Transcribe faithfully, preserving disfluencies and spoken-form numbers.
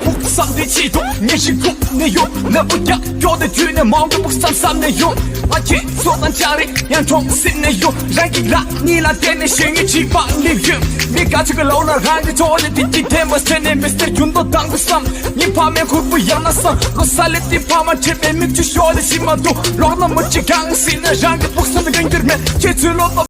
ཕུགས་བསམ་དེ་ཆེད་དུ་ཉིན་ཞིག་སྒུག་ནས་ཡོད། ལམ་བུ་རྒྱག་སྐྱོ་དེ་དུས་ནས་མང་པོ་ཕུགས་བསམ་བསམ་ནས་ཡོད། ཨ་ཁྱེད་ཚོ་དང་ཅ་རིག་ཡང་མཐོང་སྲིད་ནས་ཡོད། རང་གི་ལག་གཉིས་ལ་བརྟེན་ནས་གཞན་ངན་བྱིས་པ་སླེབས་ཡོད། མི་ག་ཚོད་ཀྱི་ལོག་ན་རང་གི་ཐོག་ལས་དེ་གྱིས་དེ་མ་ཟེར་ནས་མི་སེར་རྒྱུན་དུ་དང་དུ་བསམ། ངའི་ཕ་མའི་ཁུར་པོ་ཡང་ན་སང་ལོ་ས་ལེབ་དེ་ཕ་མ་ཁྲེལ་བའི་མིག་ཆུ་ཤོར་ལས་ཤི་མ་འདུག་ལོག་ན་མུ་ཅི་གང་སྲིད་ན་རང་གི་ཕུགས་བསམ་འགན་འཁྱེར་མེད། ཁྱེད་ཚོའི་བློ་ཕམ་